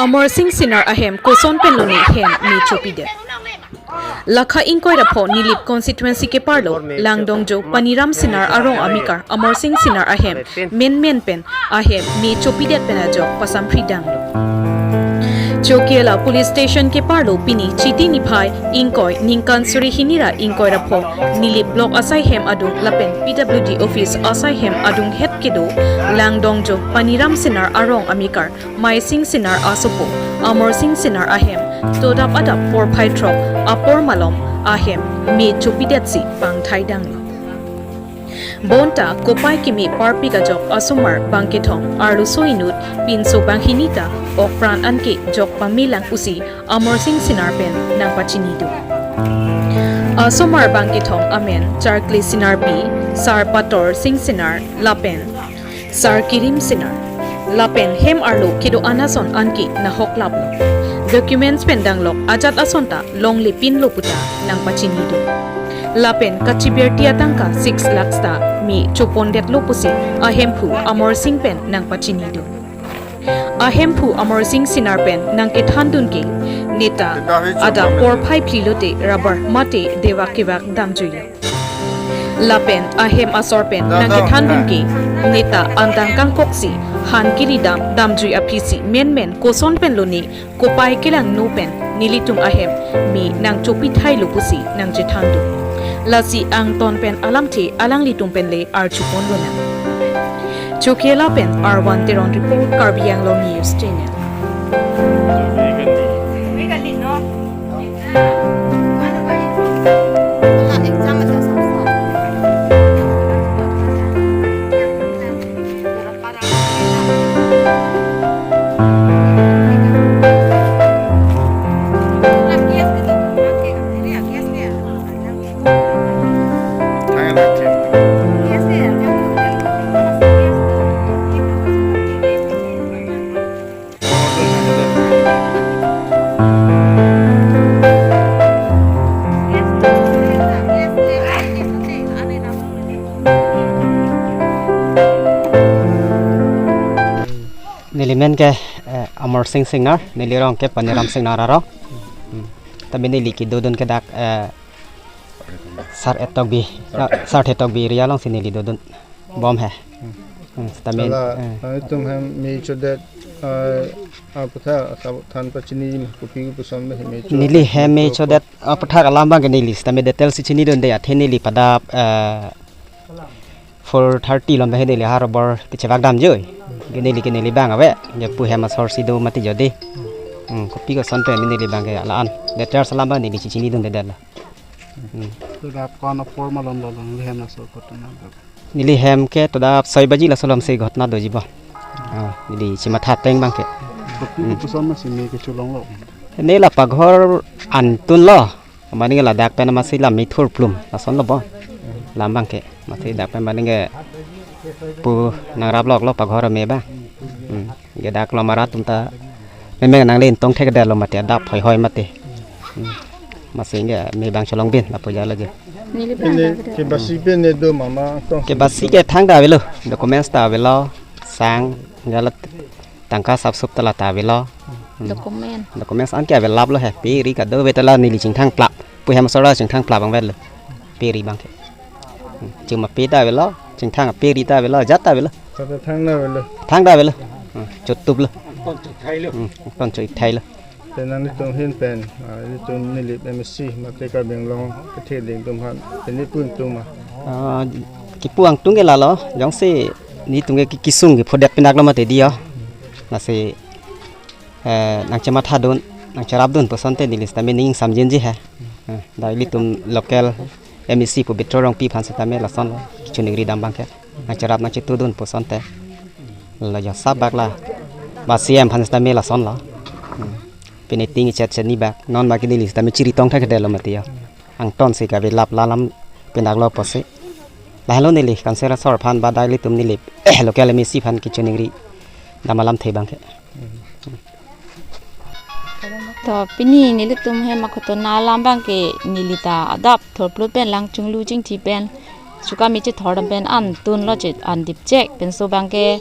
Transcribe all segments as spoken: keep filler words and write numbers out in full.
Amar Singh Singnar ahem koson pen lone hem me chopidet. Lakha ingkoi ra pho Nilip constituency keparlo Langdongjo Paniram Singnar arong amekar Amar Singh Singnar ahem menmen pen ahem me chopidet pen ajok pasamphri danglo. Chokihola police station keparlo pini Chiti niphai ingkoi ningkan suri hini ra ingkoi ra pho Nilip block asai hem adung lapen P W D office asai hem adung het kedo Langdongjo Paniram Singnar arong amekar Maising Singnar asopo Amar Singh Singnar ahem todap adap porphai throk apor malom ahem me chopidetsi pangthai danglo. Bonta kopai keme parpik ajok asomar bangkethom arloso inut pinso banghini ta okpran anke jok pamelang pusi Amar Singh Singnar pen nangpachinidun. Asomar bangkethom amen Charkli Sinarpi, Sar Pator Singh Singnar lapen Sar Kirim Singnar. Lapen hem arlo kedo-an ason anke nahok laplo. Documents pen danglok ajat ason ta longle pinlo puta nangpachinidun. Lapen kachibirti atangka six lakhs ta me chopondetlo pusi ahemphu Amar Singh pen nangpachinidun. Ahemphu Amar Singh Singnar pen nangkethandun ke neta ada porphai phli lote rubber mate dewak kevak damjuilo. Lapen ahem asor pen nangkethandun ke neta andang kangkoksi han kiri dam damjui aphisi menmen koson pen lone kopai kelangno pen nelitum ahem me nangchopithailo pusi nangchethandun. Lasi angton pen alamthe alanglitum pen le archupon lonang. Chokihola pen R one Teron report, Karbi Anglong News Channel. Neli men ke, eh, Amar Singh Singnar, neli rong ke Paniram Singnar arong. Hmm. Tapi neli kedodun ke dak, eh, Sar Etokbi, Sar Etokbi area alongsi neli dodun bom he. Hmm. Hmm, sitame, Hala, eh. Nangtum hem me chodet, eh, aphuthak asap than pachini ma, kopi kopuson ma hem me cho. Neli hem me chodet aphuthak alam abang ke neli sitame detail si chinidunde, athe neli pada, eh, four thirty lom he neli ha rubber kechevak damjui. Ke neli ke neli bang ave. Je pu hem asor si do mati jodi. Hmm, kopi koson pen neli bang ke la-an. Detail alam abang neli si chinidunde dela. Hmm. Todap ko-an apor malom lo longle hem laso kotu na. Neli hem ke todap soi baji laso alomsi ghotona doji bo. Ah, neli chematha ateng abang ke. Kopi kopuson masi me kecholonglo. Ne la paghor angtun lo. Mane ladak pen masi lam mithur plum lason lo bo. Lam abang ke masi dak pen mane ke pu nangrap lok lo paghor me ba. Hmm. Ke dak lo mara atum ta meme nanglen tong thekdetlo mate adap hoi hoi mate. Hmm. Masi ke me abang cholong bin lapu ja lagi. Neli Ini ke basi pen ne do mama tong. Ke basi ke thangta avelo, documents ta avelo, sang galat tangka sapsup ta lata avelo. Hmm. Document. Documents anke avelap lo he, pe ri kadokave ta la neli chingthang plap. Pu hem asor chingthang plap abang avelo. Pe ri abang ke. Hmm. Chuma pe ta avelo, chingthang pe ri ta avelo, jat ta avelo. Kata thangta avelo. Thangta avelo. Hmm. Chotup lo. Hmm. Ton choi thai lo. Pen nanglitum ahin pen, ah, ilitum Nilip M A C, mate Karbi Anglong kethe ding atum aphan, pen ipun atum ma. Ah, kipu angtung ke lalo, jongsi nelitum ke ki-, kesung kephodet pinak lo mate diyo. Lasi, eh, nangchemathadun, nangcherapdun pu asonte neli sitame ning samjinji he. Eh, dak ilitum local M A C pu Betro Rongpi aphan sitame lason lo, kechoningri dam abang ke. Nangcherap nangchetudun pu asonte. La jo sabak la. Ba C M aphan sitame lason lo. Hmm. Pine ting ichet chet ni bak. Non ma ke neli sitame chiri tong thekdetlo mati yo. Angton si kavelap la lam pinak lo pusi. Lahelo neli council asor aphan ba dak ilitum Nilip, eh, local M A C aphan kechoningri dam alamthe abang ke. To pini nelitum hem aghotona alam abang ke neli ta adap thorplot pen lang chinglu chingthi pen Suka me chethor dam pen an tunlo, che an dipchek penso abangke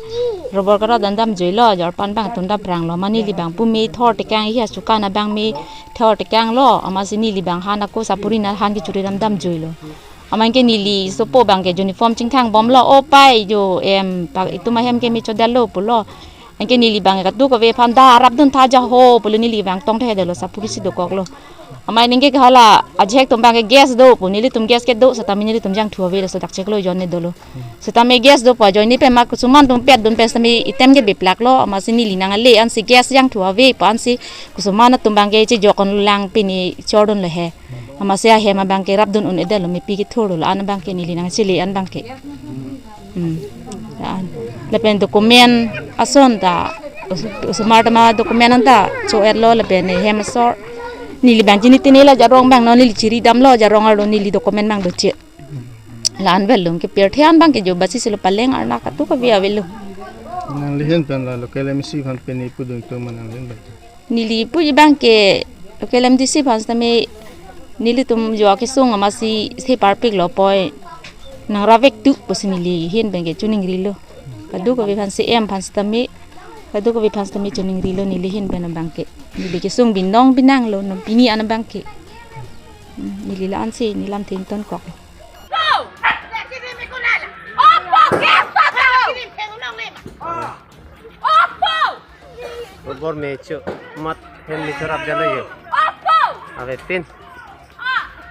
robor kara dan damjuilo, jorpan abang tun dapranglo, mane neli abang pu me thor tekang, iya suka na abang me thor tekanglo, amatsi neli abang han ako sapuri na han kechuri dam damjuilo. Amatke neli sopo abangke uniform chingthang bomlo, "O pai jo em, pa itum ahem ke me chodetlo," pulo. Anke neli abang kadokave aphan da rapdun tha ja ho pulo, neli abang tong thedetlo, sapuri si dokoklo. Amat ningke ke hala ajahek atum abangke gas do pu, nelitum gas kedo setame nelitum jangthu ave, laso dak cheklo ajoine dolo. Setame gas do pu ajoine pen ma kusuman atum petdun pen setame item ke biplaklo, amatsi neli nangli ansi gas jangthu ave pu ansi kusuman atum abangke chejok onlang pini chordunlo he. Amatsi ahem abangke rapdun un-edetlo, mepi kethurlo, la-an abangke neli nangchele an abangke. Hmm. La-an. Lapen document ason ta, os-, osomar atum adocument anta cho-etlo lapen hem asor. Neli abang chini tini la jarong abang non neli chiri damlo, jarong arlo neli document abang doche. La-an avelo, kepirthe an abangke jo basi silo, paleng arna kadokave avelo. Nangli ahin pen la local M A C aphan pini pudun atum nangli ahin pen. Neli puji abangke local M D C aphan setame nelitum jo kesung amatsi se parpiklo poi, nang ravek tu pusi neli ahin abangke choningrilo. Kadokave aphan C M aphan setame, kadokave aphan setame choningrilo neli ahin pen abangke. Neli kesung binong binanglo non pini an abangke. Hmm, neli la-ansi neli lamthe ingtonkok. Opo, gas patang. Opo. Robor me cho, mat hem me chorap jalo yo. Opo. Avepin.